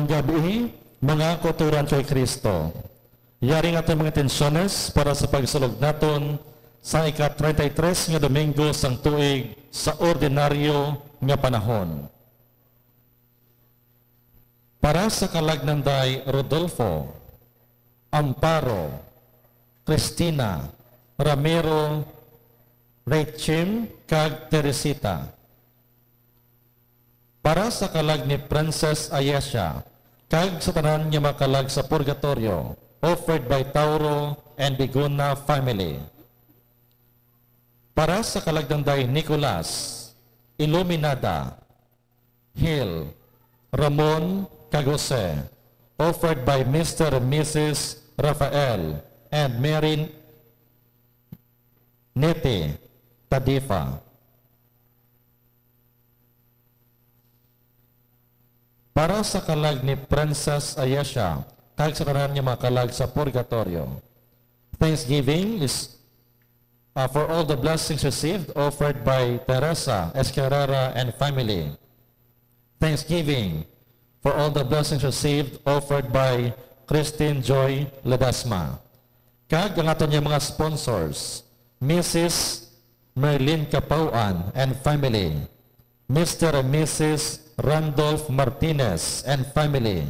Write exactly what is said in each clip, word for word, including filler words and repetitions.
Gabi, mga kauturan kay Kristo. Yari nga aton mga intensyones para sa pagsulog naton sa ika-treinta y tres nga Domingo sang tuig sa ordinaryo nga panahon. Para sa kalag nanday Rodolfo, Amparo, Cristina, Ramiro, Rachim, kag Teresita. Para sa kalag ni Princess Ayesha, kag sa tanan nga mga kalag sa purgatorio, offered by Tauro and Biguna family. Para sa kalag nanday Nicolas, Iluminada, Hill, Ramon, kag Jose, offered by Mister and Missus Rafael and Mary Nete Tadifa. Para sa kalag ni Princess Ayesha, kag sa tanan nga mga kalag sa purgatorio. Thanksgiving is, uh, for all the blessings received, offered by Teresa Escarrera and family. Thanksgiving for all the blessings received, offered by Christine Joy Ledesma. Kag ang aton nga mga sponsors, Missus Merlin Capauan and family, Mister and Missus Randolph Martinez and family,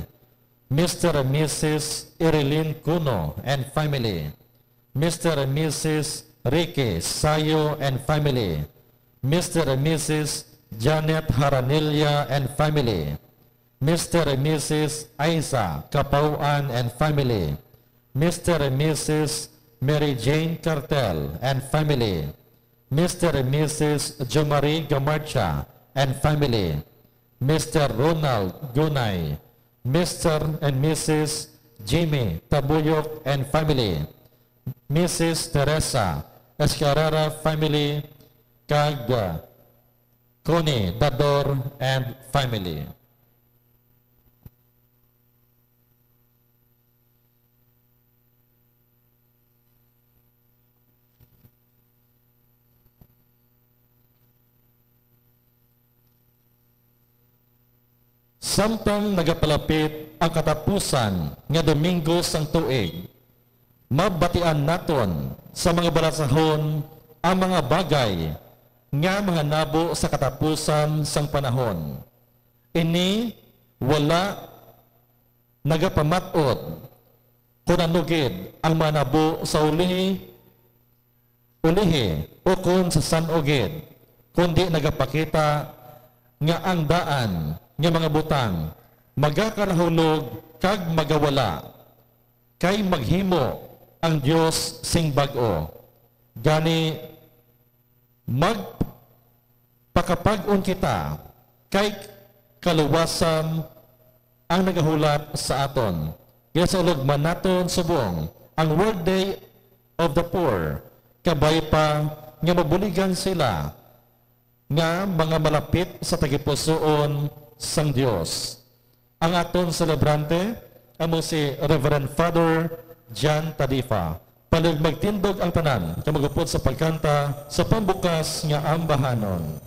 Mister and Missus Erilyn Cuno and family, Mister and Missus Ricky Sayo and family, Mister and Missus Janet Haranilla and family, Mister and Missus Aiza Capauan and family, Mister and Missus Mary Jane Cartel and family, Mister and Missus Jomari Gamarcha and family, Mister Ronald Gunay, Mister and Missus Jimmy Tabuyok and family, Missus Teresa Escarrera family, kag, uh, Connie Dador and family. Samtang nagapalapit ang katapusan nga Domingo sang tuig, mabatian naton sa mga balasahon ang mga bagay nga manganabo sa katapusan sang panahon. Ini wala nagapamat-od kon ano gid ang manabo sa ulihi, ulihi, ukon sa san-o gid, kundi nagapakita nga ang daan nga mga butang magakalahulog kag magawala, kay maghimo ang Dios sing bag-o. Gani, magpakapag-on kita, kay kaluwasan ang nagahulat sa aton. Kaya sa ulog man naton subong ang World Day of the Poor, kabay pa nga mabuligan sila nga mga malapit sa tagipusoon sang Dios. Ang aton selebrante amo si Reverend Father John Tadifa. Palihog magtindog ang tanan kag mag-upod sa pagkanta sa pambukas nga ambahanon.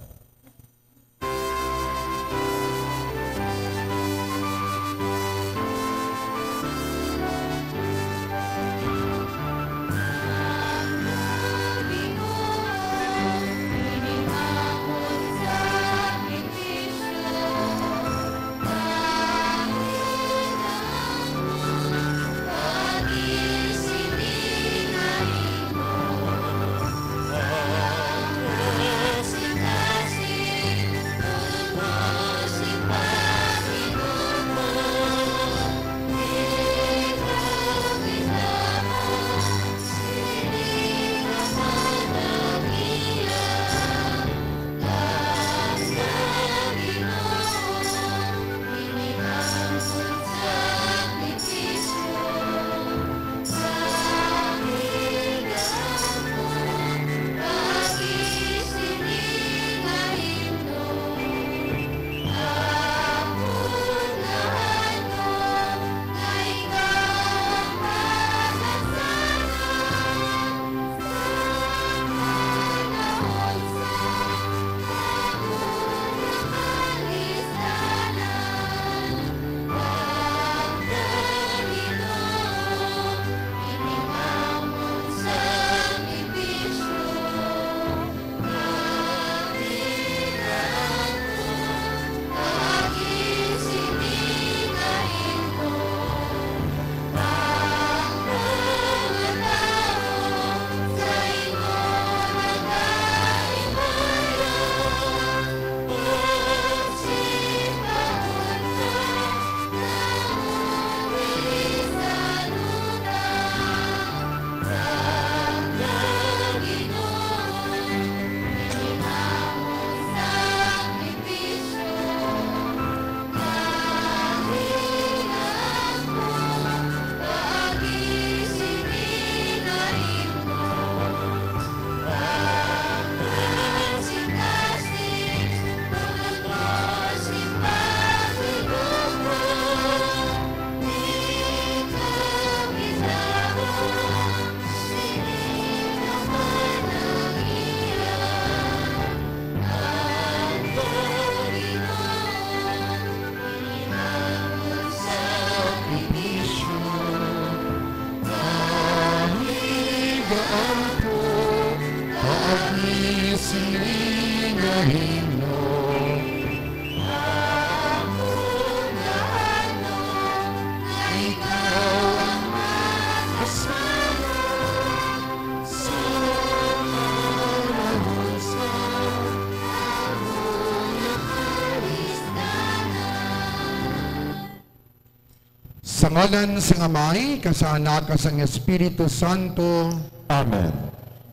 Sa ngalan sang Amay, kag sang Anak, kag sang Espiritu Santo. Amen.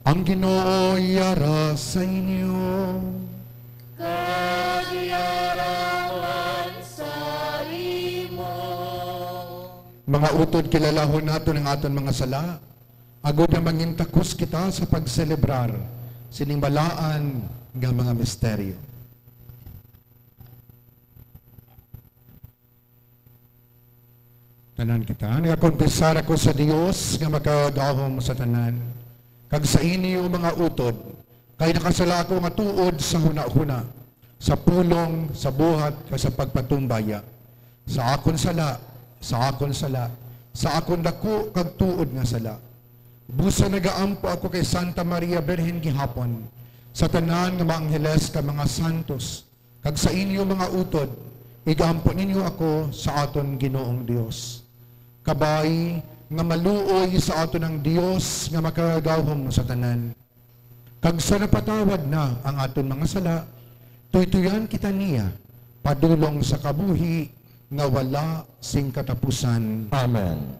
Ang Ginoo yara sa inyo. Kag yara man sa imo. Mga utod, kilalahon naton ang aton mga sala, agod nga mangintakos kita sa pagselebrar sining balaan nga mga misteryo. Tanan kita. Nagakonfesar ako sa Dios nga makagahom sa tanan, kag sa inyo, mga utod, kay nakasala ako nga tuod sa hunahuna, sa pulong, sa buhat, kag sa pagpatumbaya. Sa akon sala, sa akon sala, sa akon daku kag tuod nga sala. Busa nagaampo ako kay Santa Maria Birhen gihapon, sa tanan nga mga angheles kag mga santos, kag sa inyo, mga utod, igampo ninyo ako sa aton Ginoong Dios. Kabay nga maluoy sa aton ang Dios nga makagagahom sa tanan. Kag sa napatawad na ang aton mga sala, tuytuyan kita niya padulong sa kabuhi nga wala sing katapusan. Amen.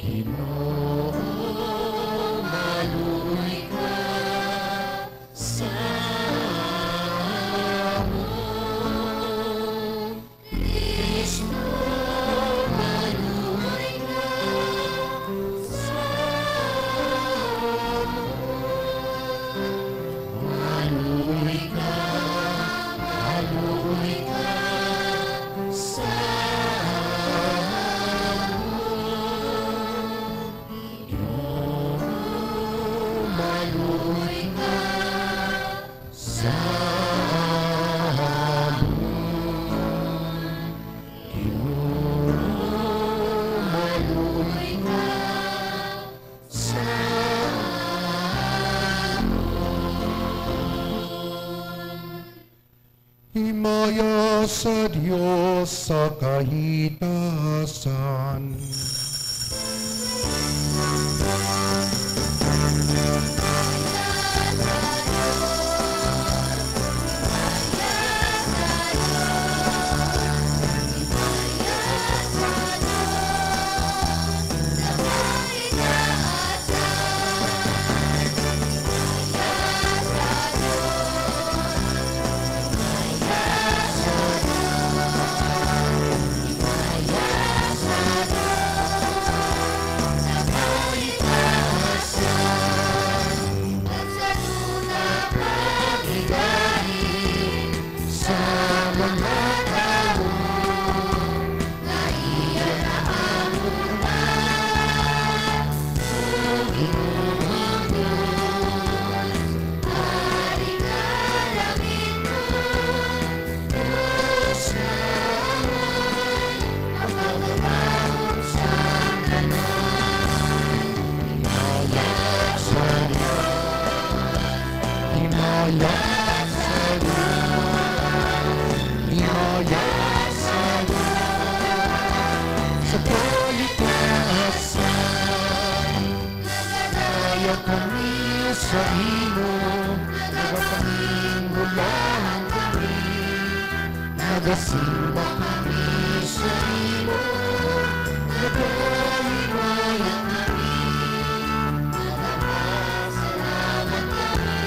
Ginoo, maluoy ka sa amon. Kristo, maluoy ka sa amon. Maluoy ka, maluoy ka sa amon. Ginoo, maluoy ka sa amon. Ginoo, maluoy ka sa amon. Himaya sa Dios sa kahitasan. Sa mga tawo nga iya naamuna, o Ginoong Dios, Hari nga langitnon, Dios nga amay, makagagahom sa tanan. Himaya sa Dios. Himaya sa Dios. Himaya sa Dios. Sa kahitaasan. Nagadayag kami sa imo. Nagapanginulahan kami. Nagasimba kami sa imo, nagahimaya kami, nagapasalamat kami,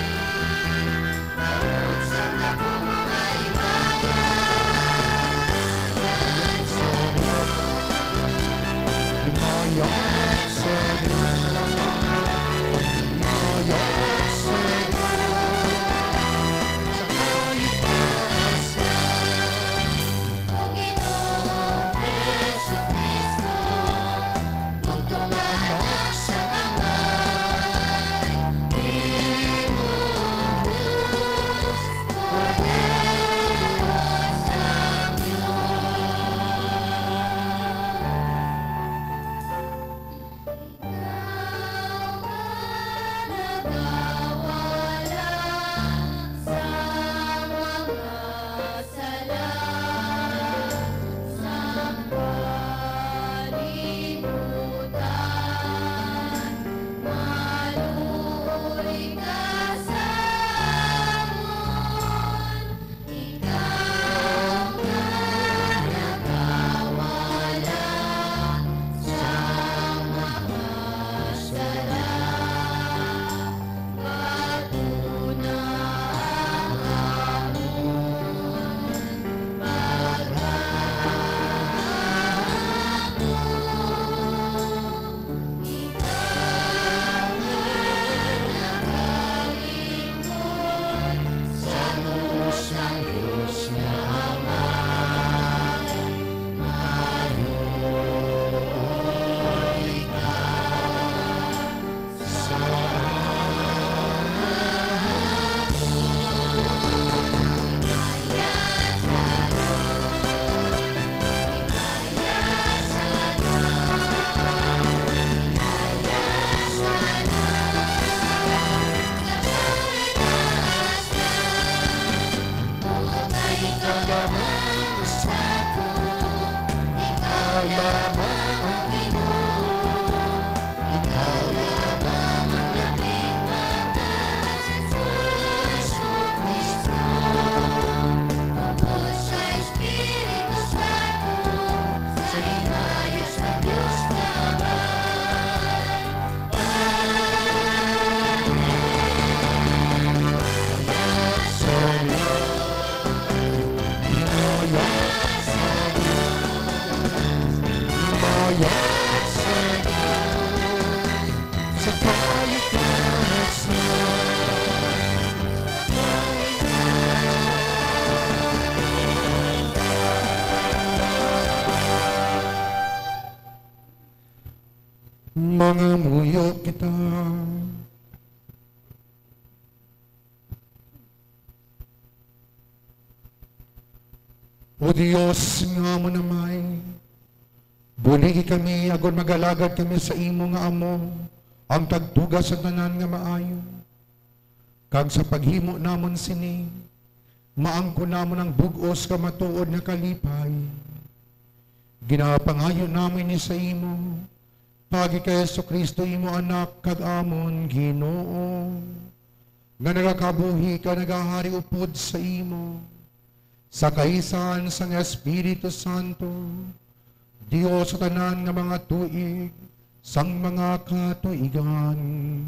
tungod sa dako nga himaya. Himaya sa Dios. Himaya sa Dios. Sa kahitaasan. O Ginoong Jesucristo, bugtong nga Mangamuyo kita. O Dios nga amon Amay, buligi kami agod magalagad kami sa imo nga amo ang tagtuga sa tanan nga maayo, kag sa paghimo namon sini, maangkon namon ang bug-os ka matuod nga kalipay. Ginapangayo namon ini sa imo, paagi kay Jesu-Cristo, imo Anak kag amon Ginoo, nga nagakabuhi kag nagahari upod sa imo, sa kaisahan sang Espiritu Santo, Dios sa tanan nga mga tuig sang mga katuigan. Amen.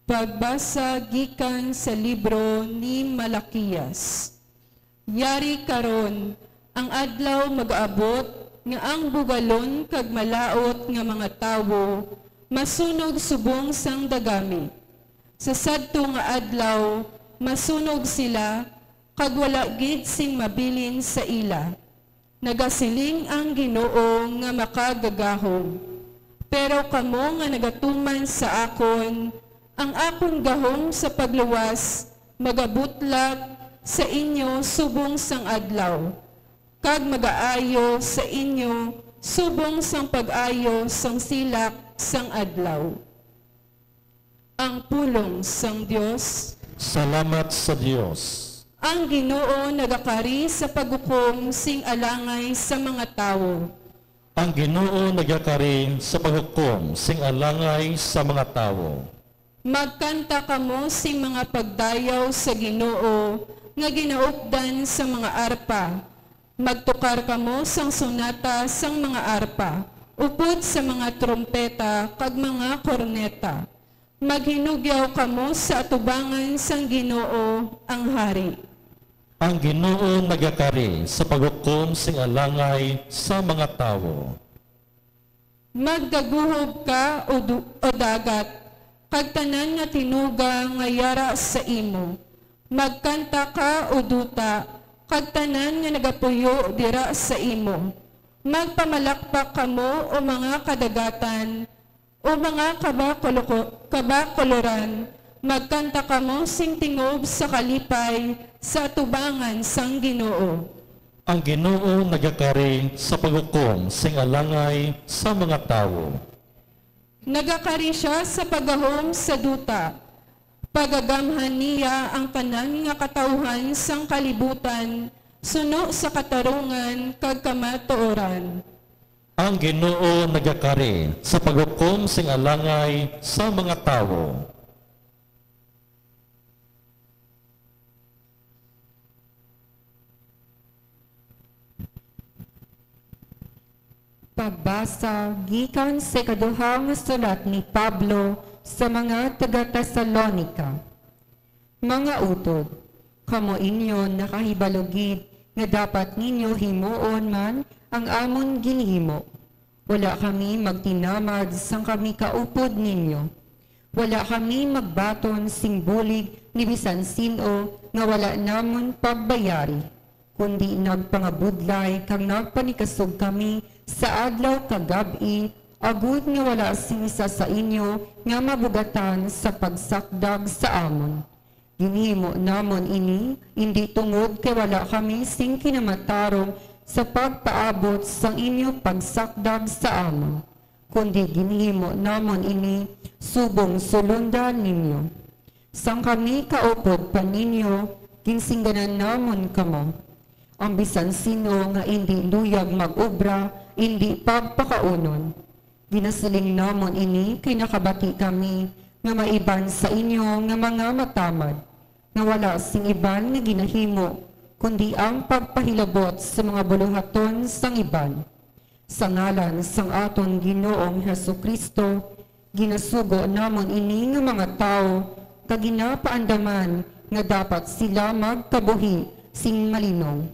Pagbasa gikan sa libro ni Malakias. Yari karon, ang adlaw mag-abot nga ang bugalon kag malaut nga mga tawo masunog subong sang dagami. Sa sadto nga adlaw, masunog sila, kag wala gid sing mabilin sa ila. Nagasiling ang Ginoo nga makagagahom, pero kamo nga nagatuman sa akon, ang akon gahom sa pagluwas magabutlat sa inyo subong sang adlaw, kag magaayo sa inyo subong sang pag-ayo sang silak sang adlaw. Ang pulong sang Dios. Salamat sa Dios. Ang Ginoo nagakari sa paghukom sing alangay sa mga tawo. Ang Ginoo nagakari sa paghukom sing alangay sa mga tawo. Magkanta kamo sing mga pagdayaw sa Ginoo nga ginaupdan sa mga arpa. Magtukar kamo sang sonata sang mga arpa, upod sa mga trumpeta kag mga korneta. Maghinugyaw kamo sa atubangan sang Ginoo, ang Hari. Ang Ginoo nagakari sa paghukom sing alangay sa mga tawo. Magdaguhob ka, o du-, o dagat, kag tanan nga tinuga nga yara sa imo. Magkanta ka, o duta, kag tanan nga nagapuyo dira sa imo. Magpamalakpak kamo, o mga kadagatan, o mga kabakulo-, kabakuloran, magkanta kamo sing tingob sa kalipay sa atubangan sang Ginoo. Ang Ginoo nagakari sa paghukom sing alangay sa mga tawo. Nagakari sia sa paggahom sa duta. Pagagamhan niya ang tanan nga katawuhan sang kalibutan suno sa katarungan kag kamatuoran. Ang Ginoo nagakari sa paghukom sing alangay sa mga tawo. Pagbasa gikan sa ikaduha nga sulat ni Pablo sa mga taga-Tesalonica. Mga utod, kamo inyo nakahibalo gid nga dapat ninyo himuon man ang amon ginhimo. Wala kami magtinamad sang kami kaupod ninyo. Wala kami magbaton sing bulig ni bisan sin-o nga wala namon pagbayari, kundi nagpangabudlay kag nagpanikasog kami sa adlaw kag gab-i, agod nga wala sing isa sa inyo nga mabugatan sa pagsakdag sa amon. Ginhimo namon ini indi tungod kay wala kami sing kinamatarong sa pagpaabot sang inyo pagsakdag sa amon, kundi ginhimo namon ini subong sulondan ninyo. Sang kami kaupod pa ninyo, ginsingganan namon kamo. Ang bisan sin-o nga indi luyag mag-obra, indi pagpakaunon. Ginasiling namon ini kay nakabati kami nga may iban sa inyo nga mga matamad, nga wala sing iban nga ginahimo, kundi ang pagpahilabot sa mga buluhaton sang iban. Sa ngalan sang aton Ginoong Jesu-Cristo, ginasugo namon ini nga mga tawo, kag ginapaandaman nga dapat sila magkabuhi sing malinong,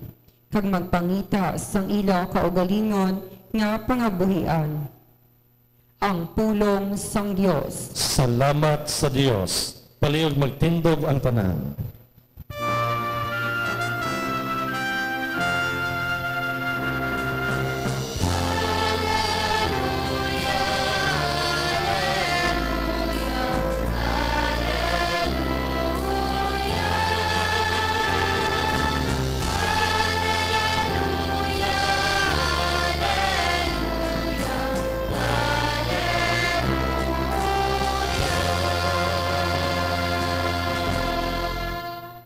kag magpangita sang ila kaugalingon nga pangabuhian. Ang pulong sang Dios. Salamat sa Dios. Palihog magtindog ang tanan.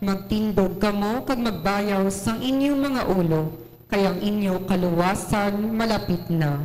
Magtindog kamo kag magbayaw sang inyo mga ulo, kay ang inyo kaluwasan malapit na.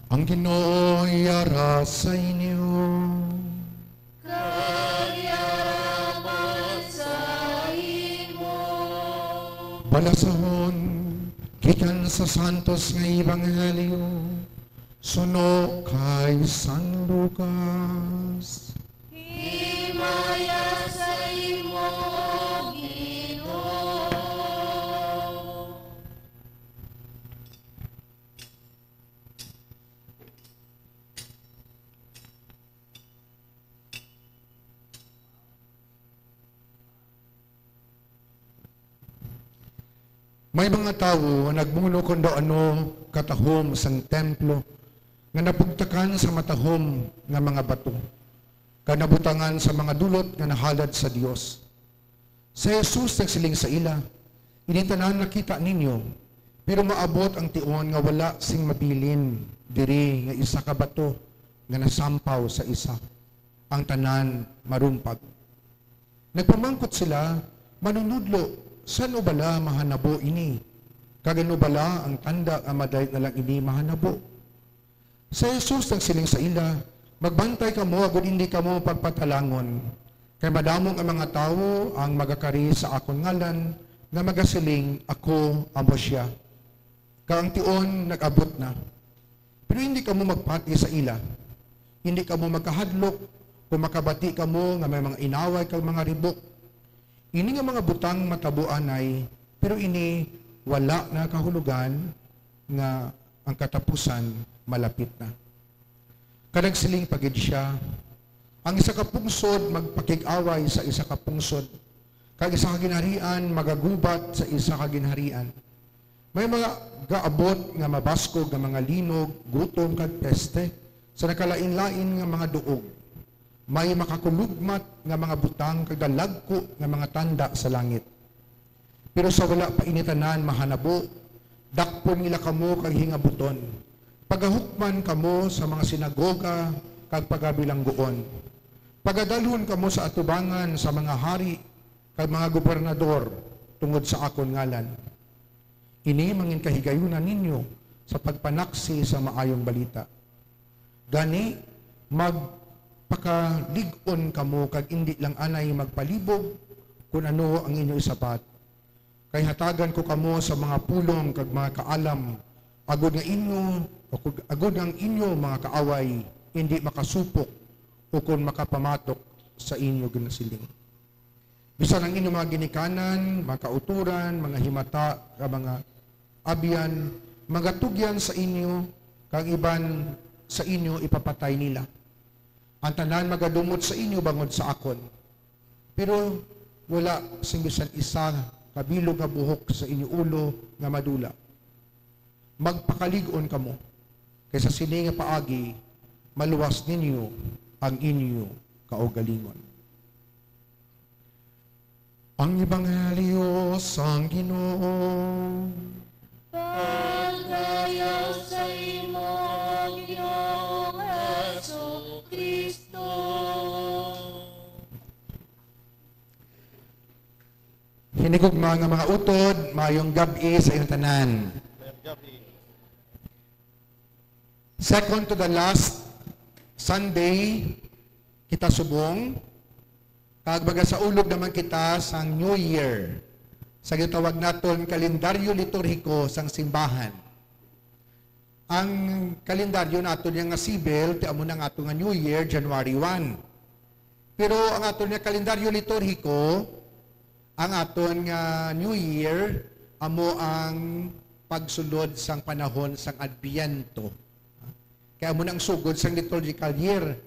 Ang Ginoo yara sa inyo. Kag yara man sa imo. Balasahon gikan sa Santos nga Ebanghelyo suno kay San Lucas. Himaya sa imo, Ginoo. May mga tawo nga nagmuno kon daw ano katahom sang templo nga nabugtakan sa matahom nga mga bato, kag nabutangan sa mga dulot nga nahalad sa Dios. Si Jesus nagsiling sa ila, "Ini tanan nakita ninyo, pero maabot ang tion nga wala sing mabilin diri nga isa ka bato nga nasampaw sa isa. Ang tanan marumpag." Nagpamangkot sila, "Manunodlo, san-o bala mahanabo ini? Kag ano bala ang tanda nga madali na lang ini mahanabo?" Si Jesus nagsiling sa ila, "Magbantay kamo agod indi kamo pagpatalangon, kay madamo nga mga tawo ang magakari sa akon ngalan nga magasiling, 'Ako amo sia,' kag ang tion nag-abot na. Pero indi kamo magpati sa ila. Indi kamo magkahadlok kon makabati kamo nga may mga inaway kag mga ribok. Ini nga mga butang matabo anay, pero ini wala na kahulogan nga ang katapusan malapit na." Kag nagsiling pa gid sia, "Ang isa ka pungsod magpakig-away sa isa ka pungsod, kag isa ka ginharian magagubat sa isa ka ginharian. May mga gaabot nga mabaskog nga mga linog, gutom, kag peste sa nagkalain-lain nga mga duog. May makakulugmat nga mga butang kag dalagku nga mga tanda sa langit. Pero sa wala pa ini tanan mahanabo, dakpon nila kamo kag hingabuton. Pagahukman kamo sa mga sinagoga kag pagabilangguon. Pagadalhon kamo sa atubangan sa mga hari kag mga gobernador tungod sa akon ngalan. Ini manginkahigayunan ninyo sa pagpanaksi sa Maayong Balita. Gani, magpakalig-on kamo kag indi lang anay magpalibog kon ano ang inyo isabat. Kay hatagan ko kamo sa mga pulong kag mga kaalam, agod nga inyo, o kag-, agod ang inyo mga kaaway indi makasupok ukon makapamatok sa inyo ginasiling. Bisan ang inyo mga ginikanan, mga kautoran, mga himata, kag mga abyan, magatugyan sa inyo, kag iban sa inyo ipapatay nila. Ang tanan magadumot sa inyo bangod sa akon. Pero wala sing bisan isa ka bilog nga buhok sa inyo ulo nga madula. Magpakalig-on kamo, kay sa sini nga paagi maluwas ninyo ang inyo kaugalingon." Ang Ebanghelyo sang Ginoo. Paglayo sa imo, Ginoong Jesu-Cristo. Hinigugma nga mga utod, maayong gab-i sa inyong tanan. Maayong gab-i. Second to the last Sunday, kita subong, kag magasaulog naman kita sang New Year, sa gitawag naton kalendaryo liturhiko sang simbahan. Ang kalendaryo naton nga sibil, ti amo na nga ato nga New Year, January one. Pero ang aton nga kalendaryo liturhiko, ang aton nga New Year, amo ang pagsulod sang panahon sang Adbyento. Kaya amo na ang sugod sang liturgical year.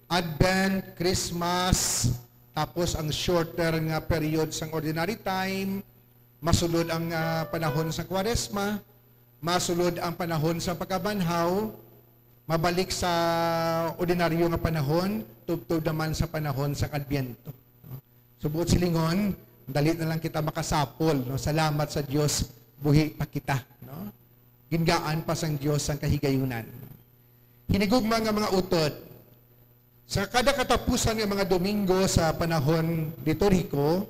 Advent, Christmas, tapos ang shorter nga period sang ordinary time, masulod ang, ah, panahon sa Kwaresma, masulod ang panahon sa pagkabanhaw, mabalik sa ordinaryo nga panahon, tubtob naman sa panahon sa Adbyento. Subuot silingon, dali na lang kita makasapol, no? Salamat sa Dios, buhi pa kita, no? Gingaan pa sang Dios ang kahigayunan. Hinigugma nga mga utod, sa kada katapusan nga mga Domingo sa panahon liturhiko,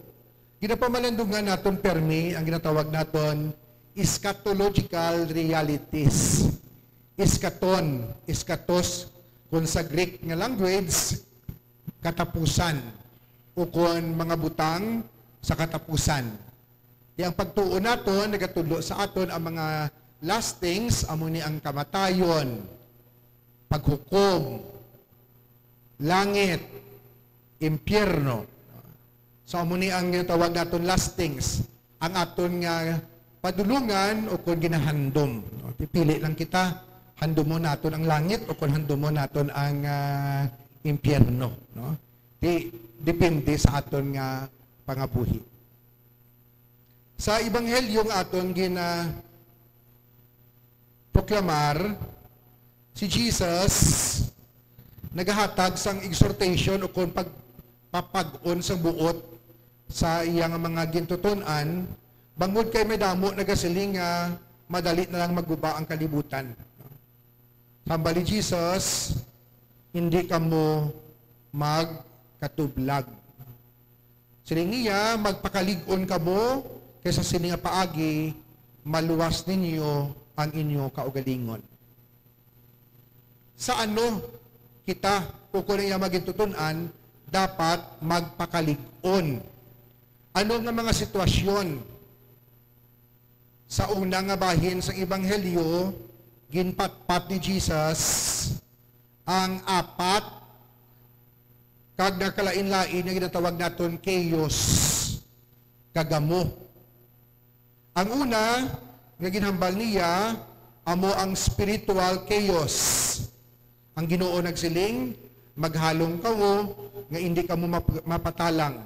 ginapamalandungan naton permi ang ginatawag naton eschatological realities. Eschaton, eschatos, kung sa Greek nga language, katapusan, o kon mga butang sa katapusan. Di ang pagtuo naton nagatudlo sa aton ang mga last things, amo ni ang kamatayon, paghukom, langit, impyerno. So, amo ni ang ginatawag naton last things, ang aton nga padulongan o kon ginahandom, no? Pipili lang kita, handomon naton ang langit o kon handomon naton ang, ah, impyerno, no? Di, depende sa aton nga pangabuhi. Sa ebanghelyo nga aton gina-, proklamar, si Jesus nagahatag sang exhortation o kon pagpapag-on sang buot sa iya nga mga gintuton-an, bangod kay may damo nagasiling nga madali na lang maguba ang kalibutan. Hambal ni Jesus, "Hindi kamo magkatublag." Siling niya, "Magpakalig-on kamo, kay sa sini nga paagi maluwas ninyo ang inyo kaugalingon." Sa ano kita, ukon ang iya mga gintuton-an, dapat magpakalig-on? Ano nga mga sitwasyon sa una nga bahin sang ebanghelyo ginpatpat ni Jesus ang apat kag nagkalain-lain nga ginatawag naton chaos kag gamo? Ang una nga ginhambal niya amo ang spiritual chaos. Ang Ginoo nagsiling, "Maghalong kamo nga indi kamo map-, mapatalang.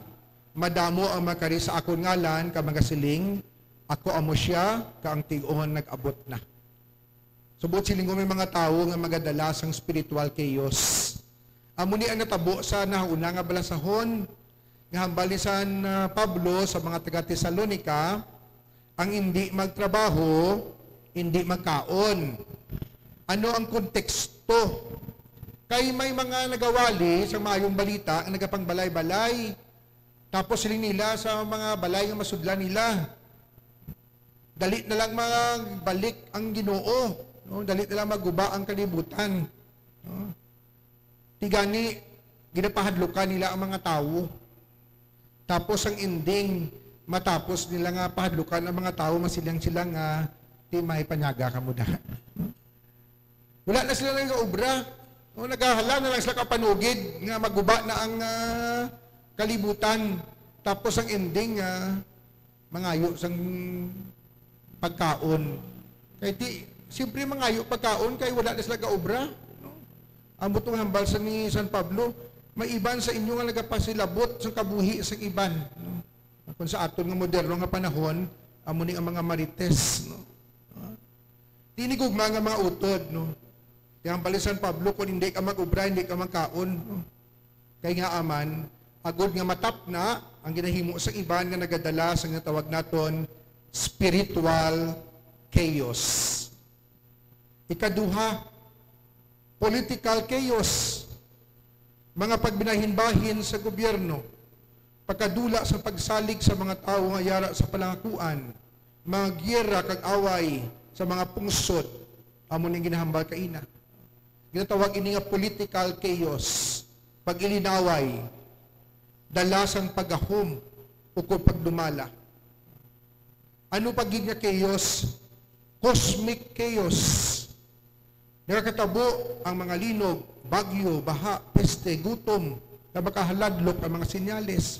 Madamo ang makari sa akon ngalan kag magasiling, 'Ako amo sia,' kag ang tig-on nag-abot na." Subuot silingon, may mga tawo nga magadala sang spiritual chaos. Amo ni ang natabo sa nahauna nga balasahon, nga hambal ni San, ah, Pablo sa mga taga-Tesalonica, "Ang indi magtrabaho, indi magkaon." Ano ang konteksto? Kay may mga nagawali sa maayong balita nga nagapangbalay-balay, tapos siling nila sa mga balay nga masudlan nila, "Dali na lang magbalik ang Ginoo, no? Dali na lang maguba ang kalibutan," no? Ti gani, ginapahadlukan nila ang mga tawo. Tapos ang ending, matapos nila nga pahadlukan ang mga tawo, masiling sila nga, "Ti may panyaga kamo da." Wala na sila nagaobra. O, nagahala na lang sila kapanugid nga maguba na ang, ah, kalibutan. Tapos ang ending, ah, mangayo sang pagkaon. Kay ti, siyempre mangayo pagkaon kay wala na sila gaobra, no? Amo tong hambal sa ni San Pablo, "May iban sa inyo nga nagapasilabot sa kabuhi sang iban," no? Kung sa aton nga moderno nga panahon, amo ni ang mga marites, no? Ah. Ti hinigugma nga mga utod, no? Ti hambal ni San Pablo, "Kung hindi ka mag-obra, hindi ka magkaon," no? Kay ngaa man, agod nga matapna ang ginahimo sang iban nga nagadala sa ginatawag naton spiritual chaos. Ikaduha, political chaos, mga pagbinahinbahin sa gobyerno, pagkadula sa pagsalig sa mga tawo nga yara sa palangakuan, mga giyera kag away sa mga pungsod, amo ning ginahambal kaina. Ginatawag ini nga political chaos, pag-ilinaway, dala sang pagahom ukon pagdumala. Ano pa gid nga chaos? Cosmic chaos. Nakakatabo ang mga linog, bagyo, baha, peste, gutom, nga makahaladlok ang mga senyales.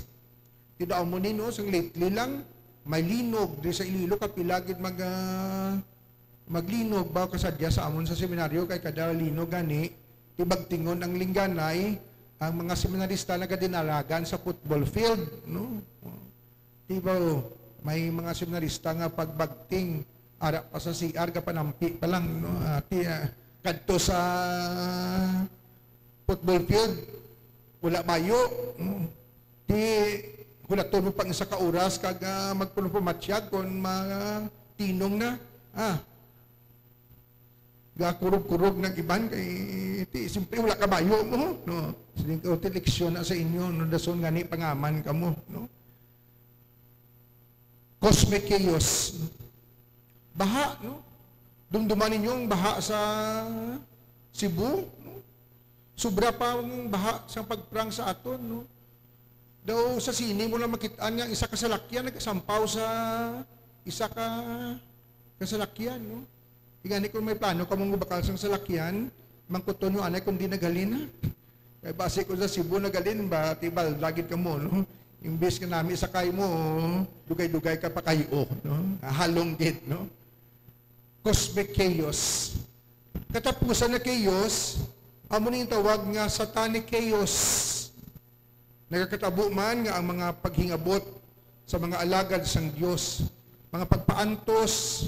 Ti daw mo ni, no, sang lately lang, may linog di sa Iloilo, kapila gid mag, ah, maglinog ba kasadya sa amon sa seminaryo, kay kada linog gani, ti bagtingon ang lingganay, ang mga seminarista nagadinalagan sa football field, no? Di ba, oh, may mga seminarista nga pagbagting, ara pa sa C R, kapanampi pa lang, no? Ah, ti, ah, kadto sa football field, wala bayo, no? Di, hulaton mo pang isa ka oras kag, ah, magpuno pa matyag kon matinong na. Ah, gakurog-kurog ng iban kay ti, siyempre, wala ka bayo mo, no? Siling ko, "Ti leksyon na sa inyo, no? Dason gani pangaman kamo, no?" Cosmic chaos. Baha, no? Dumduman ninyo ang baha sa Cebu, no? Sobra pa ang baha sa pagprang sa aton, no? Daw sa sine mo lang makit-an nga isa ka salakyan nagasampaw sa isa ka kasalakyan, no? Ti gani kung may plano kamo nga bakal sang salakyan, mangkuton nyo anay kung di naghalin, ha? Kay basi kung sa Cebu naghalin ba, ti balda gid kamo, no? Imbis nga nami sakay mo, dugay-dugay ka pa kayo, no? Halong gid, no? Cosmic chaos. Katapusan na chaos, amo ning tawag nga satanic chaos. Nagakatabo man nga ang mga paghingabot sa mga alagad sang Dios, mga pagpaantos,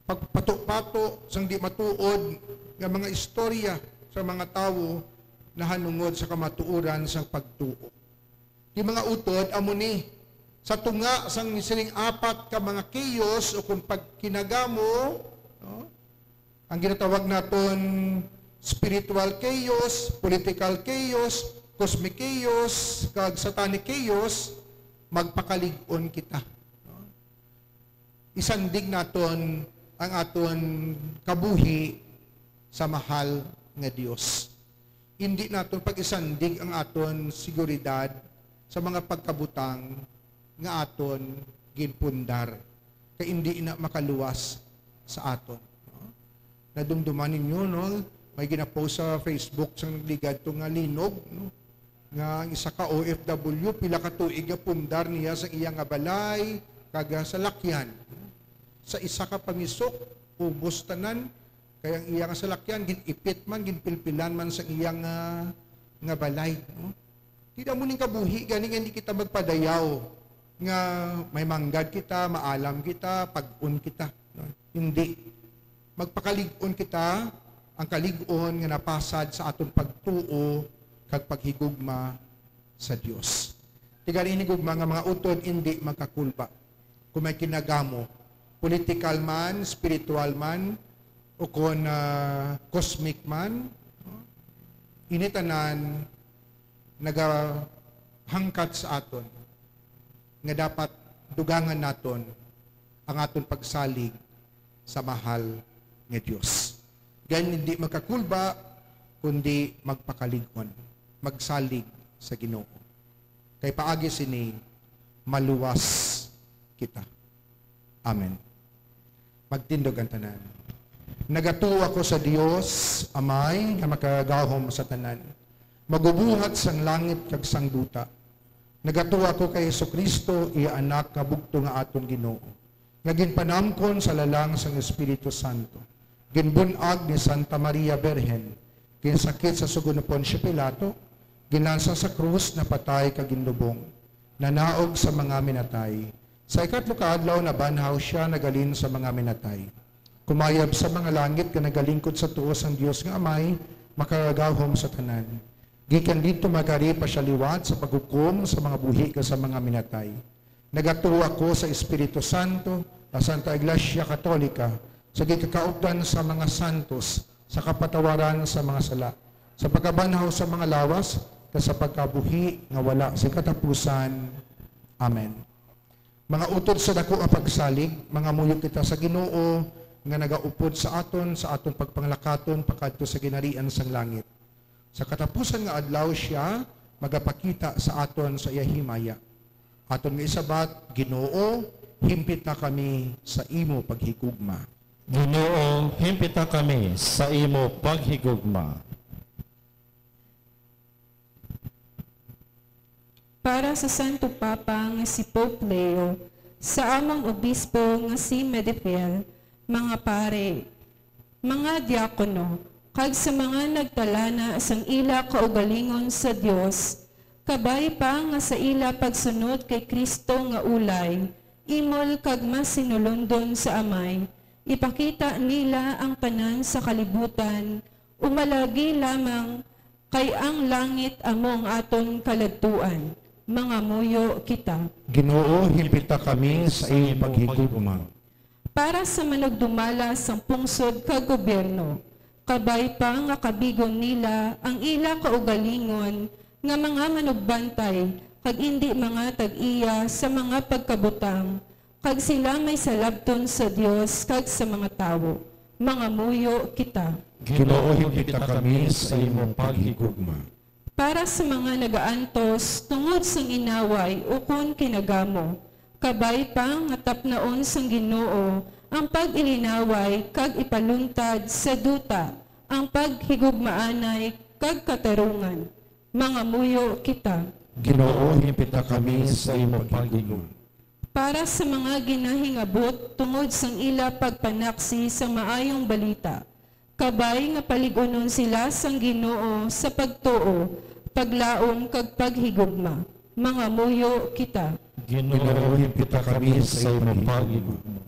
pagpato-pato sang di matuod nga mga istorya sa mga tawo nahanungod sa kamatuoran sang pagtuo. Ti mga utod, amo ni, sa tunga sang sining apat ka mga chaos o kung pagkinagamo, no? Ang ginatawag naton spiritual chaos, political chaos, cosmic chaos, kag satanic chaos, magpakalig-on kita, no? Isandig naton ang aton kabuhi sa mahal nga Dios. Indi naton pag-isandig ang aton seguridad sa mga pagkabutang nga aton ginpundar, kay indi na makaluwas sa aton, no? Nadumduman ninyo, no? May ginapost sa Facebook sang nagligad to nga linog, no? Nga ang isa ka O F W, pila ka tuig nga pundar niya sa iya nga balay, kag, ah, salakyan. Sa isa ka pamisok, ubos tanan, kay ang iya nga salakyan, gin-ipit man, ginpilpilan man sa iya nga, nga balay, no? Ti amo ning kabuhi gani nga hindi kita magpadayaw nga may manggad kita, maalam kita, pag-on kita, no? Hindi. Magpakalig-on kita, ang kalig-on nga napasad sa aton pagtuo kag paghigugma sa Dios. Ti gani, hinigugma nga mga utod indi magkakulba. Kung may kinagamo, political man, spiritual man, o kon, ah, cosmic man, no? Ini tanan nagahangkat sa aton nga dapat dugangan naton ang aton pagsalig sa mahal nga Dios. Gani, hindi magkakulba, kundi magpakalig-on, magsalig sa Ginoo. Kay paagi sini, maluwas kita. Amen. Magtindog ang tanan. Nagatuo ako sa Dios, Amay nga makagagahom sa tanan, magubuhat sang langit kag sang duta. Nagatuo ako kay Jesu-Cristo, iya Anak nga bugtong nga aton Ginoo, nga ginpanamkon sa lalang sang Espiritu Santo, ginbun-ag ni Santa Maria Birhen, ginsakit sa sugo ni Poncio Pilato, ginlansa sa krus, napatay kag ginlubong, nanaog sa mga minatay. Sa ikatlo ka adlaw nabanhaw sia, naghalin sa mga minatay. Kumayab sa mga langit nga nagalingkod sa tuo sang Dios nga Amay, makagagahom sa tanan. Gikan didto magari pa sia liwat sa paghukom sa mga buhi kag sa mga minatay. Nagatuo ako sa Espiritu Santo, sa Santa Iglesia Katolika, sa gikakaupdan sa mga santos, sa kapatawaran sa mga sala, sa pagkabanhaw sa mga lawas, kag sa pagkabuhi nga wala sing katapusan. Amen. Mga utod sa dako nga pagsalig, mangamuyo kita sa Ginoo nga nagaupod sa aton sa aton pagpanglakaton pakadto sa ginharian sang langit. Sa katapusan nga adlaw sia magapakita sa aton sa iya himaya. Aton nga isabat, Ginoo, himpita kami sa imo paghigugma. Ginoo, himpita kami sa imo paghigugma. Para sa Santo Papa nga si Pope Leo, sa among obispo nga si Medefel, mga pare, mga diakono, kag sa mga nagtalana sang ila kaugalingon sa Dios, kabay pa nga sa ila pagsunod kay Cristo nga ulay, imol kag masinulondon sa Amay, ipakita nila ang tanan sa kalibutan, umalagi lamang kay ang langit amo ang aton kaladtuan. Mangamuyo kita. Ginoo, himpita kami sa imo paghigugma. Para sa manugdumala sang pungsod kag gobyerno, kabay pa nga kabigon nila ang ila kaugalingon nga mga manugbantay kag indi mga tag-iya sa mga pagkabutang, kag sila may salabton sa Dios kag sa mga tawo. Mangamuyo kita. Ginoo, himpita kami sa imong paghigugma. Para sa mga nagaantos tungod sang inaway ukon kinagamo, kabay pa nga tapnaon sang Ginoo ang pag-ilinaway kag ipaluntad sa duta ang paghigugmaanay kag katarungan. Mangamuyo kita. Ginoo, himpita kami sa imong paghigugma. Para sa mga ginahingabot tungod sang ila pagpanaksi sang maayong balita, kabay nga palig-unon sila sang Ginoo sa pagtuo, paglaom, kag paghigugma. Mangamuyo kita. Ginoo, himpita kami sa imong paghigugma.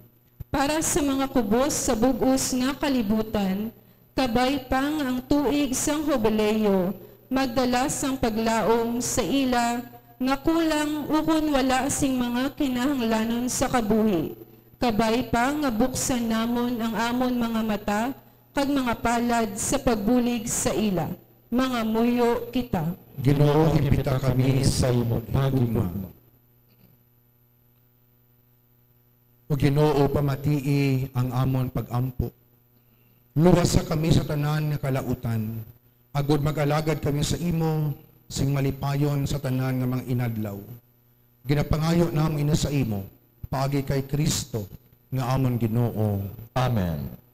Para sa mga kubos sa bug-os nga kalibutan, kabay pa nga ang tuig sang Hubileo magdala sang paglaom sa ila nga kulang ukon wala sing mga kinahanglanon sa kabuhi, kabay pa nga buksan namon ang amon mga mata kag mga palad sa pagbulig sa ila. Mangamuyo kita. Ginoo, himpita kami sa imong paghigugma. O Ginoo, pamatii ang amon pag-ampo. Luwasa kami sa tanan nga kalautan, agod mag-alagad kami sa imo sing malipayon sa tanan nga mga inadlaw. Ginapangayo namo ini sa imo, paagi kay Cristo nga amon Ginoo. Amen.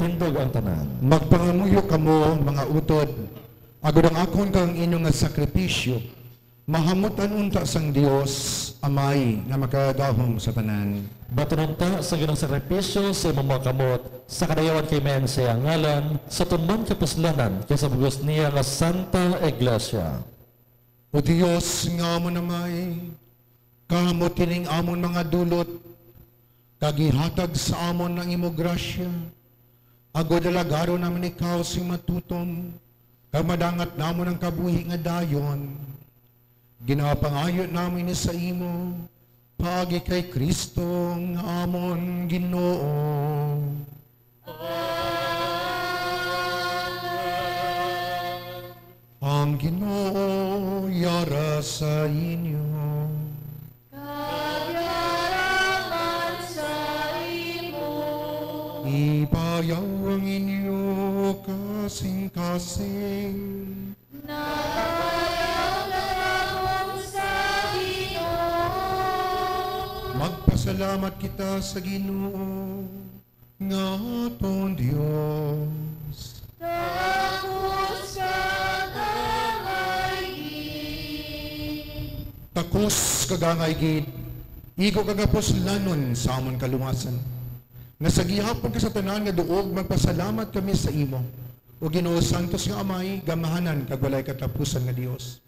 Tindog ang tanan. Magpangamuyo kamo, mga utod, agod ang akon kag ang inyo nga sakripisyo mahamut-an unta sang Dios Amay nga makagahom sa tanan. Batunon ta sa Ginoong sakripisyo sa imong mga kamot, sa kadayawan kay mayan sa iyang ngalan, sa tuman kapuslanan kay sa bug-os niya nga Santa Iglesia. O Dios nga amon Amay, kahamot kining amon mga dulot, kag ihatag sa amon ang imo grasya, agod alagaron namin ikaw sing matutom, kag madangat namon ang kabuhi nga dayon. Ginapangayo namin ini sa imo, paagi kay Cristo nga amon Ginoo. Amen. Ang Ginoo yara sa inyo. Kag yara man sa imo. Ipayaw ang inyo kasing-kasing. Nagapayaw na namon sa Ginoo. Magpasalamat kita sa Ginoo nga aton Dios. Takos kag angay gid. Takos kag angay gid, igo kag kapuslanon sa amon kaluwasan, nga sa gihapon ka sa tanan nga duog magpasalamat kami sa imo, O Ginoo, santos nga Amay, gamhanan kag walay katapusan nga Dios.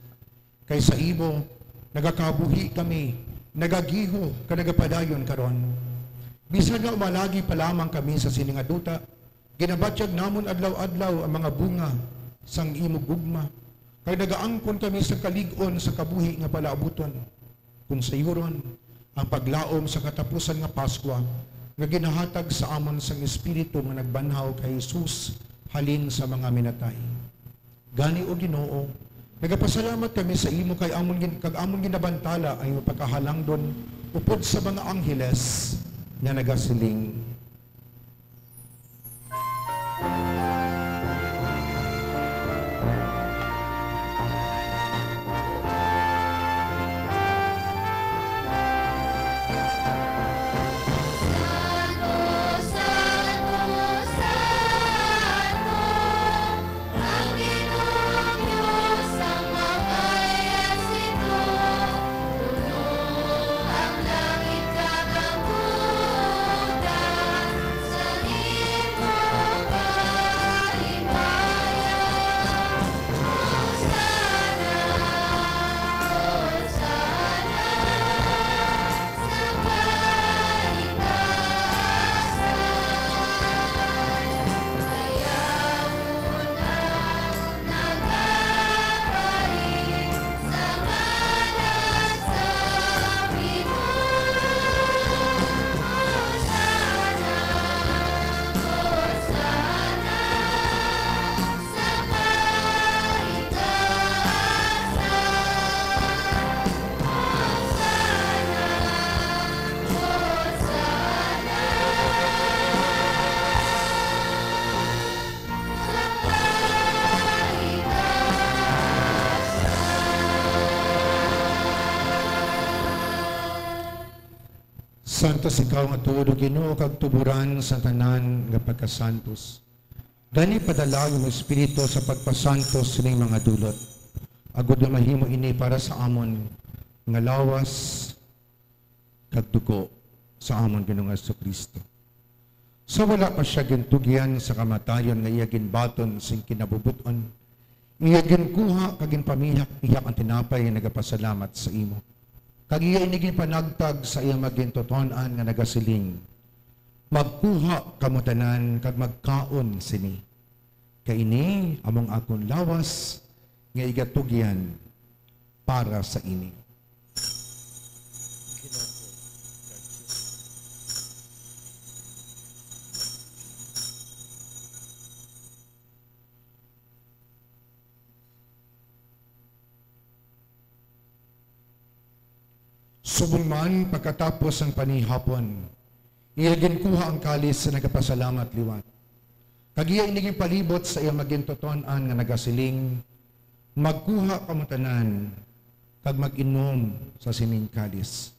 Kay sa imo nagakabuhi kami, nagagiho kag nagapadayon karon. Bisan nga umalagi pa lamang kami sa sini nga duta, ginabatyag namon adlaw-adlaw ang mga bunga sang imo gugma, kag nagaangkon kami sang kalig-on sa kabuhi nga palaabuton, kon sayuron, ang paglaom sa katapusan nga Pascua nga ginahatag sa amon sang Espiritu nga nagbanhaw kay Jesus halin sa mga minatay. Gani, O Ginoo, nagapasalamat kami sa imo kay amon gin-, kag amon ginabantala ang imo pagkahalangdon upod sa mga angheles nga nagasiling. Santos ikaw nga tuod, O Ginoo, kag tuboran sa tanan nga pagkasantos. Gani, padala ang imong Espiritu sa pagpasantos sining mga dulot, agod nga mahimo ini para sa amon nga lawas kag dugo sa amon Ginoong Jesu-Cristo. Sa wala pa sia gintugyan sa kamatayon nga iya ginbaton sing kinabubut-on, iya ginkuha kag ginpamihak-ihak ang tinapay nga nagapasalamat sa imo, kag iya ini ginpanagtag sa iya magintuton-an nga nagasiling, "Magkuha kamo tanan kag magkaon sini, kay ini amo ang akon lawas nga igatugyan para sa inyo." Subong man, pagkatapos sang panihapon, iya ginkuha ang kalis sa nagapasalamat liwat, kag iya ini ginpalibot sa iya magintuton-an nga nagasiling, "Magkuha kamo tanan kag mag-inom sa sining kalis,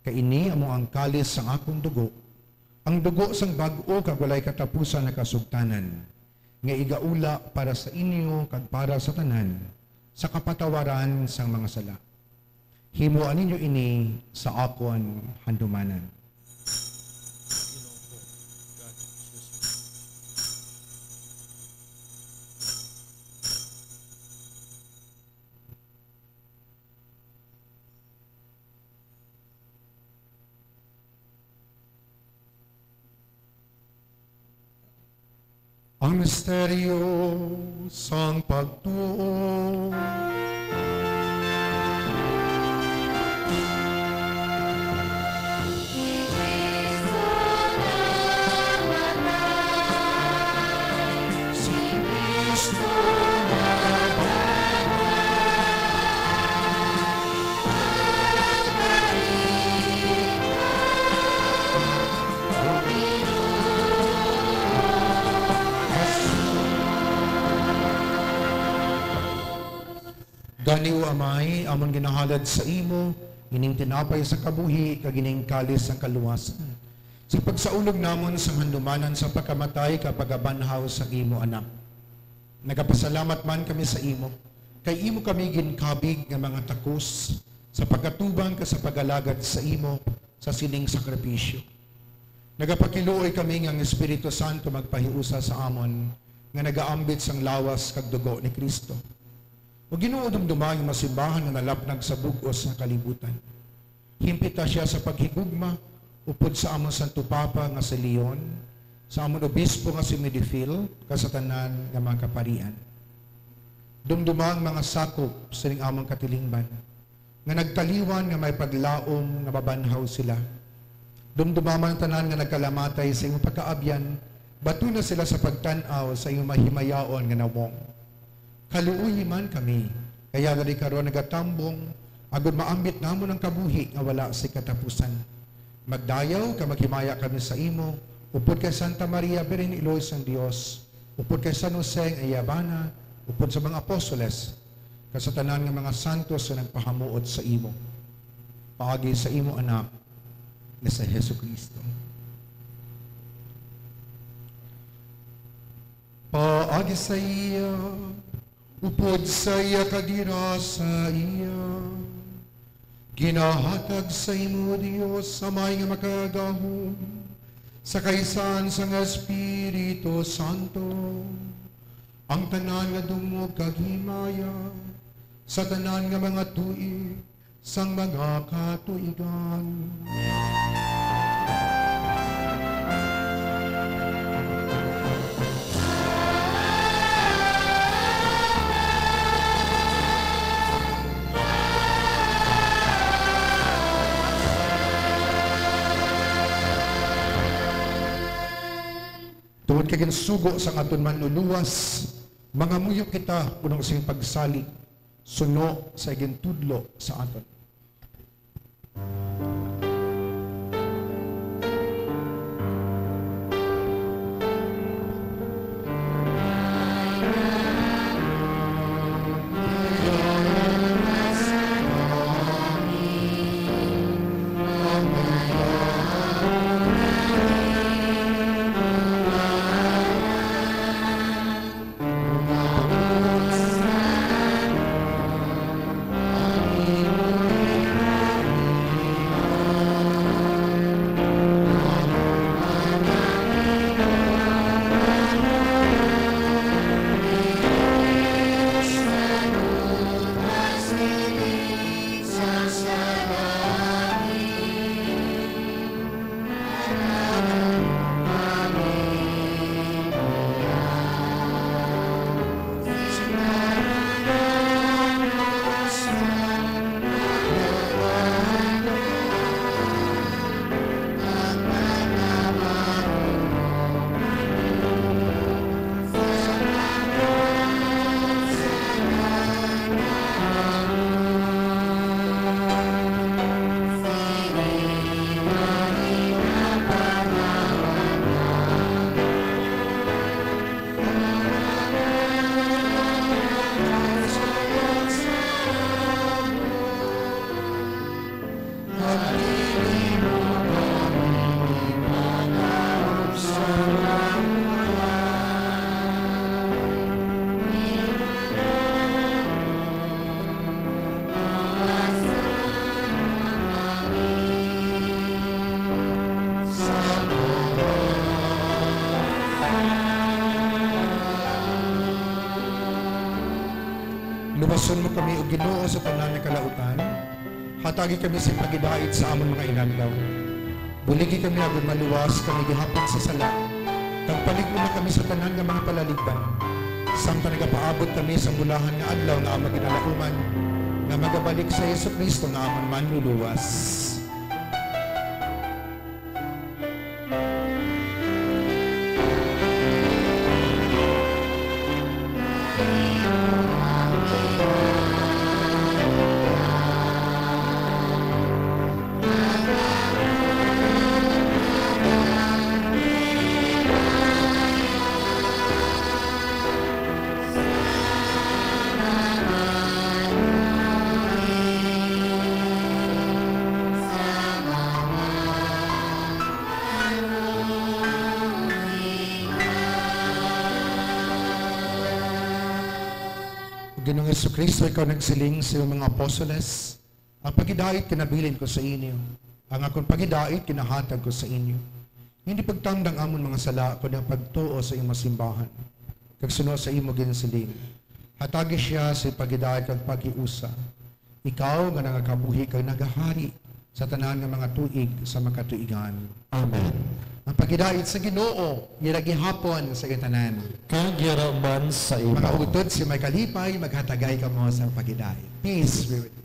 kay ini amo ang kalis sang akon dugo Ang dugo sang bag-o kag walay katapusan nga kasugtanan, nga igaula para sa inyo kag para sa tanan, sa kapatawaran sang mga sala. Himoa ninyo ini sa akon handumanan. Ang misteryo sang pagtuo. Gani, O Amay, amon ginahalad sa imo ining tinapay sa kabuhi kag ining kalis sang kaluwasan, sa pagsaulog namon sa handumanan sa pagkamatay kag pagkabanhaw sang imo Anak. Nagapasalamat man kami sa imo, kay imo kami ginkabig nga mga takos sa pagkatubang kag sa pag-alagad sa imo sa sining sakripisyo. Nagapakiluoy kami nga ang Espiritu Santo magpahiusa sa amon nga nagaambit sang lawas kag dugo ni Cristo. O Ginoo, dumduma ang imong simbahan nga nalapnag sa bug-os nga kalibutan. Himpita sia sa paghigugma upod sa amon Santo Papa nga si Leon, sa amon Obispo nga si Medifil, kag sa tanan nga mga kaparian. Dumduma ang mga sakop sining amon katilingban, nga nagtaliwan nga may paglaom nga mabanhaw sila. Dumduma man ang tanan nga nagkalamatay sa imong pagkaabyan, batuna sila sa pagtan-aw sa imong mahimayaon nga nawong. Kaluoyi man kami, kay yadali karon nagatambong, agod maambit namon ang kabuhi nga wala sing katapusan. Magdayaw kag maghimaya kami sa imo, upod kay Santa Maria, Birhen Iloy sang Dios, upod kay San Jose nga iya bana, upod sa mga apostoles, kag sa tanan nga mga santos nga nagpahamuot sa imo, paagi sa imo Anak nga si Jesu-Cristo. Paagi sa iya, upod sa iya, kag dira sa iya, ginahatag sa imo, Dios Amay nga Makagagahom, sa kaisaan sang Espiritu Santo, ang tanan nga dungog kag himaya sa tanan nga mga tuig sang mga katuigan. Tungod kay ginsugo sang aton Manluluwas, mangamuyo kita puno sing pagsalig, suno sa igintudlo sa aton. Luwason mo kami, O Ginoo, sa tanan nga kalautan. Hatagi kami sing paghidait sa amon mga inadlaw. Buligi kami agod maluwas kami gihapon sa sala, kag palig-on na kami sa tanan nga mga palaligban, samtang nagapaabot kami sa bulahan nga adlaw nga amon ginalauman, nga magabalik si Jesu-Cristo nga amon Manluluwas. Ginoong Jesu-Cristo, ikaw nagsiling sa imong mga apostoles, "Ang paghidait kinabilin ko sa inyo, ang akon paghidait kinahatag ko sa inyo." Hindi pagtangdang amon mga sala, kundi ang pagtuo sa imong simbahan, kag suno sa imo ginsiling. Hatagi siya sa paghidait kag paghiusa. Ikaw nga nagakabuhi kag nagahari sa tanan nga mga tuig sa makatuigan. Amen. Ang paghidait sa Ginoo, yara gihapon sa inyo tanan. Kag yara man sa imo. Mga utod, si may kalipay, maghatagay kamo sa paghidait. Peace be with you.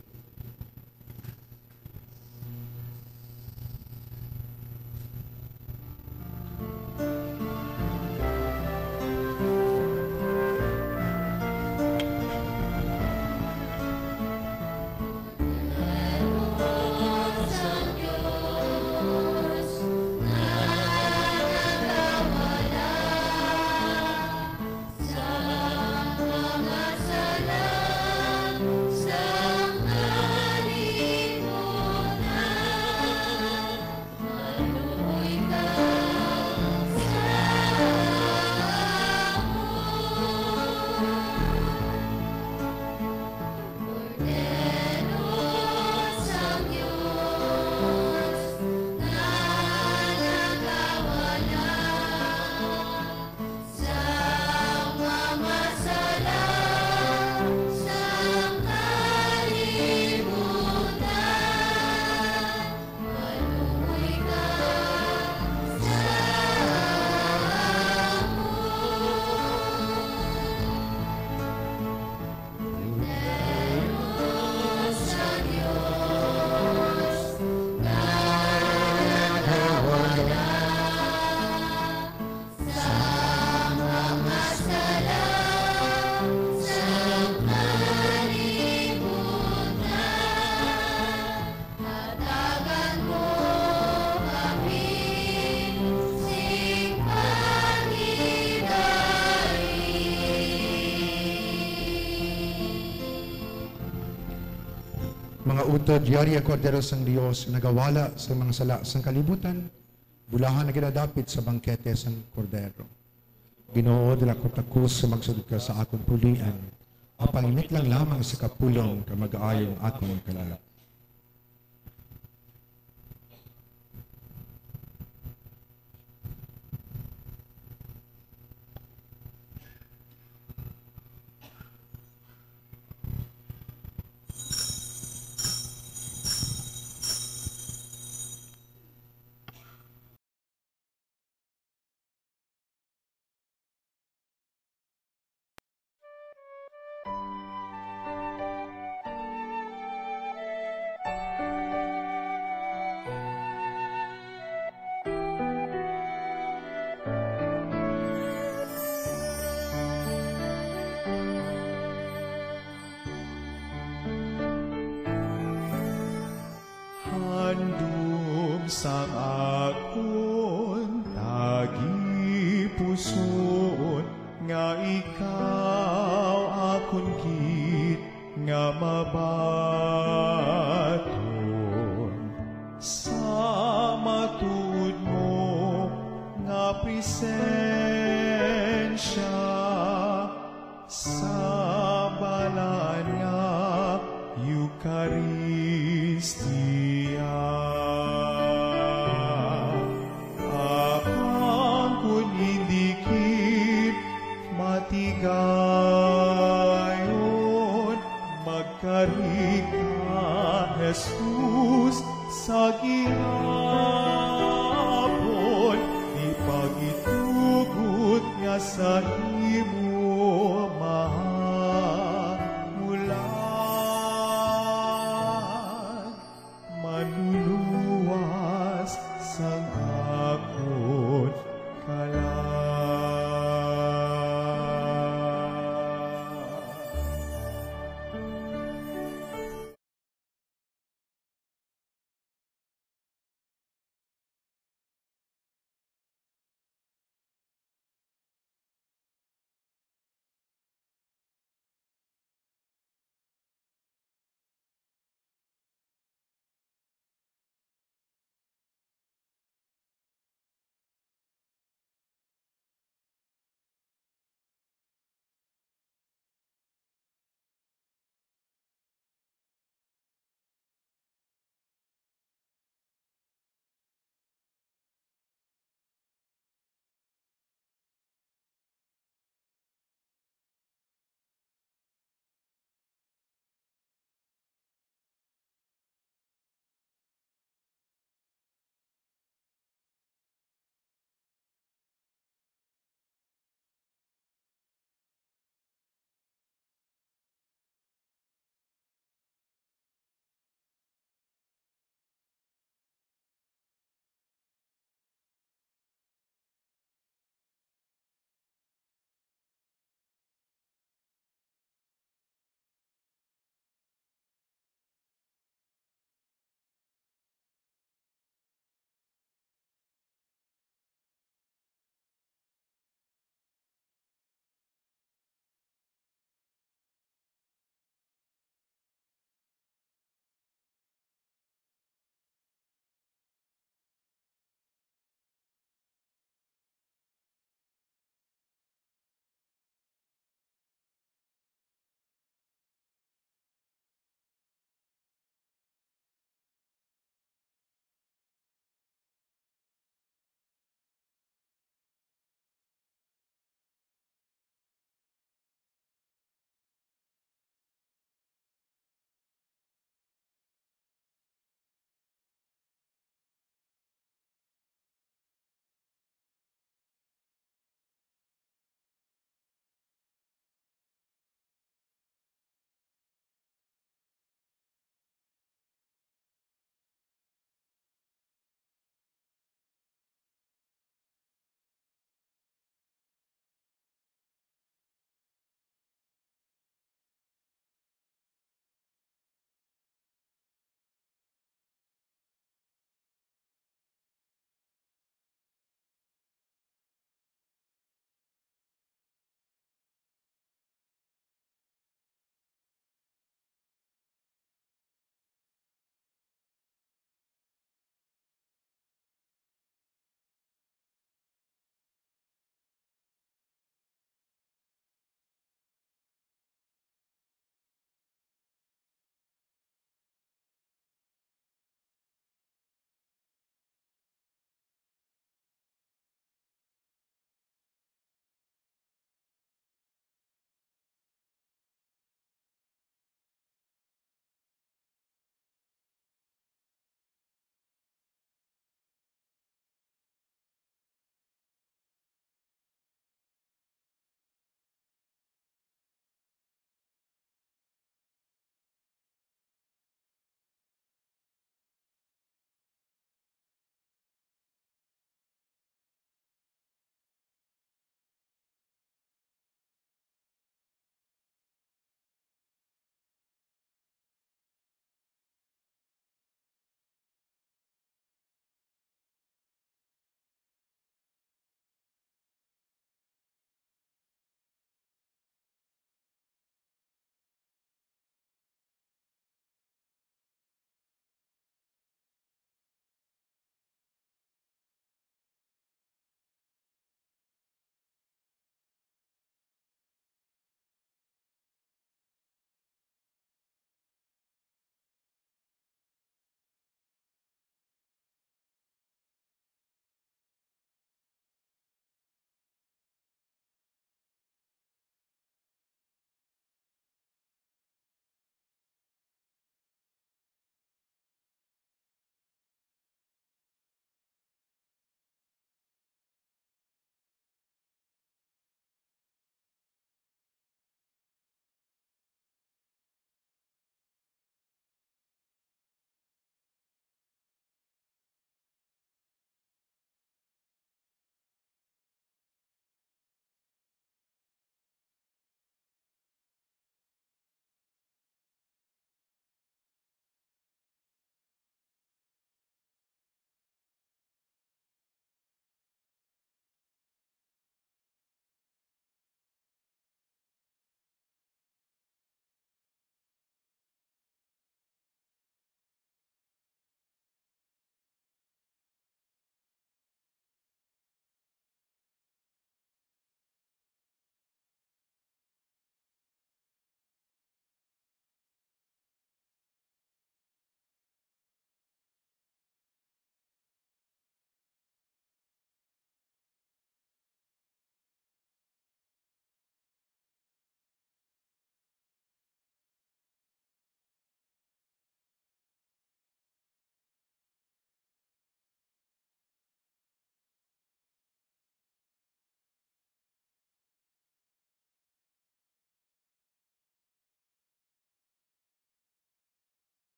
Mga utod, yari ang Kordero sang Dios, nagawala sa mga sala sang kalibutan. Bulahan nga ginadapit sa bangkete sang Kordero. Ginoo, dili ako takos sa magsugod ka sa akon pulian, apang imitlang lamang sa kapulong ka mag-aayong akon kalala. Handom sang akon tagipusoon, nga ikaw akon gid nga mabaton sa matuod mo nga presensya. Sa balaan nga Eukaristia, apang kon hindi sa imo mamulag, manluluwas sang akon kalag.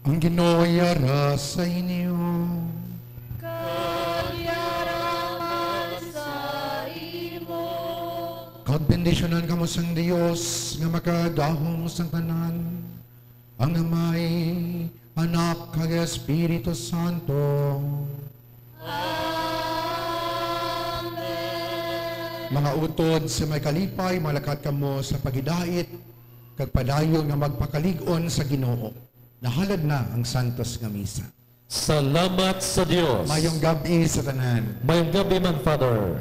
Ang Ginoo yara sa inyo. Kag yara man sa imo. Kag bendisyonan kamo sang Dios nga makagahom sang tanan, ang Amay, Anak, kag Espiritu Santo. Amen. Mga utod sa may kalipay, malakat kamo sa paghidait, kag padayon nga magpakalig-on sa Ginoo. Nahalad na ang santos nga misa. Salamat sa Dios. Mayong gab-i sa tanan. Mayong gab-i man, Father.